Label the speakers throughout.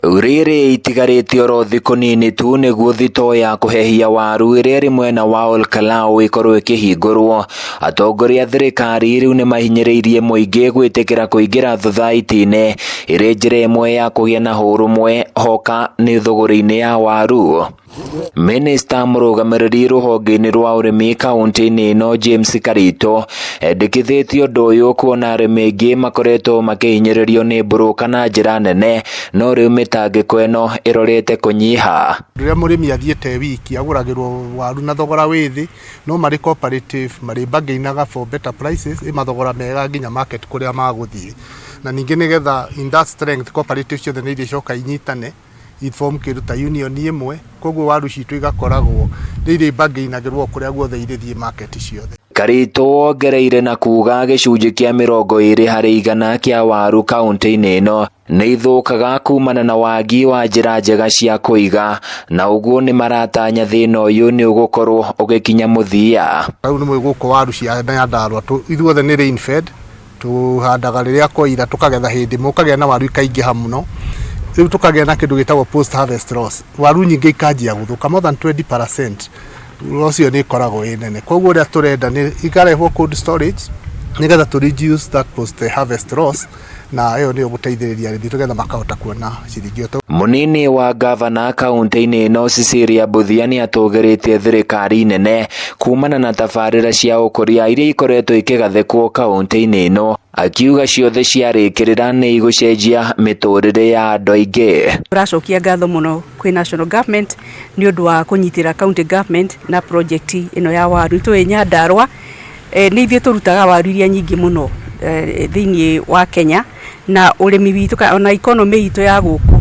Speaker 1: Rĩrĩ itigarĩte oro thikũ nini tu nĩguo thitoo ya kũhehia waru ĩrĩa ĩrĩ mwena wa Olkalau ĩkorwo ĩkĩhingũrwo. Atongoria a thirikari rĩu nĩmahinyĩrĩirie mũingĩ gwĩtĩkĩra kũingĩra thothaitĩ-inĩ ĩrĩ njĩra ĩmwe ya kũgĩa na ũrũmwe hoka nĩ thũgũrĩ-inĩ ya waru. Minista mũrũgamĩrĩri rũhonge-inĩ rwa ũrĩmi kaunti-inĩ ĩno James Karito endekithĩtie ũndũ ũyũ kuona arĩmi aingĩ makoretwo makĩhinyĩrĩrio nĩ mburũka na njĩra nene, no rĩu mĩtangĩko ĩno ĩrorete kũnyiha.
Speaker 2: Rĩrĩa mũrĩmi athiĩte wiki agũragĩrwo waru na thogora wĩ thĩ, no marĩ cooperative marĩ bargainaga for better prices, ĩ mathogora mega nginya market kũrĩa magũthiĩ. Na ningĩ nĩgetha in that strength cooperative ciothe nĩ irĩcoka inyitane iform kĩndũ ta union ĩmwe, koguo waru citũ igakoragwo nĩ irĩ bargainagĩrwo kũrĩa guothe irĩthiĩ market ciothe.
Speaker 1: Karito wongereire na kuga gĩcunjĩ kĩa 20% kĩa waru kaunti-inĩ ĩno nĩ ithũkaga kumana na wagi wa njĩra njega cia kũiga, na ũguo nĩ maratanya thĩna ũyũ nĩ ũgũkorwo ũgĩkinya mũthia.
Speaker 2: Rĩu nĩ mũĩ gũkũ waru cia Nyandarua ithuothe nĩ rain fed, tũhandaga rĩrĩa kwaira tũkagetha hĩndĩ ĩmwe, ũkagĩa na waru ikaingĩha mũno. Rĩu tũkagĩa na kĩndũ gĩtagwo post harvest loss, waru nyingĩ ikanjia gũthũka more than 20%. Loss ĩyo nĩ ĩkoragwo ĩ nene, koguo ũrĩa tũrenda nĩ ikarehwo cold storage nĩgetha tũ reduce that post harvest loss, na ĩyo nĩyo gũteithĩrĩria arĩmi nĩgetha makahota kuona ciringi ĩyo.
Speaker 1: Mũnini wa gavana kaunti-inĩ ĩno Cecilia Mbuthia nĩ atũgĩrĩtie thirikari nene kumana na tabarĩra cia ũkũria iria ikoretwo ikĩgathĩkwo kaunti-inĩ ĩno, akiuga ciothe ciarĩkĩrĩra nĩ igũcenjia mĩtũrĩre ya andũ aingĩ.
Speaker 3: Tũracokia ngatho mũno kwĩ national government nĩ ũndũ wa kũnyitĩra county government na project ĩno ya waru. Tũĩ Nyandarua nĩ ithuĩ tũrutaga waru iria nyingĩ mũno thĩinĩ wa Kenya, na ũrĩmi witũ ona economy itũ ya gũkũ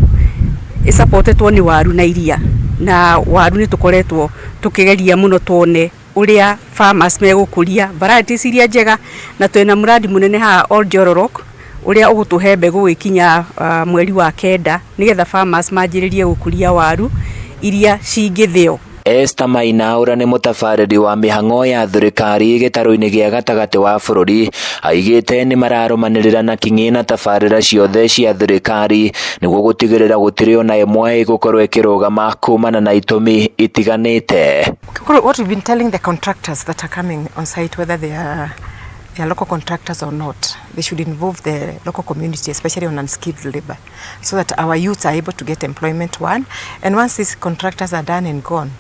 Speaker 3: ĩsupportetwo nĩ waru na iria, na waru nĩ tũkoretwo tũkĩgeria mũno tuone ũrĩa farmers megũkũria varieties iria njega, na twĩna mũradi mũnene haha Oljororok ũrĩa ũgũtũhe mbegũ gũgĩkinya mweri wa 9 nĩgetha farmers manjĩrĩrie gũkũria waru iria cingĩthĩo.
Speaker 1: Esther Maina ũrĩa nĩ mũtabarĩri wa mĩhang'o ya thirikari gĩtarũ-inĩ gĩa gatagatĩ wa bũrũri aigĩte nĩ mararũmanĩrĩra na king'i na tabarĩra ciothe cia thirikari nĩguo gũtigĩrĩra gũtirĩ ona ĩmwe ĩgũkorwo ĩkĩrũgama kumana na itũmi itiganĩte.
Speaker 4: What we've been telling the contractors that are coming on site, whether they are local contractors or not, they should involve the local community, especially on unskilled labor, so that our youths are able to get employment, one. And once these contractors are done and gone,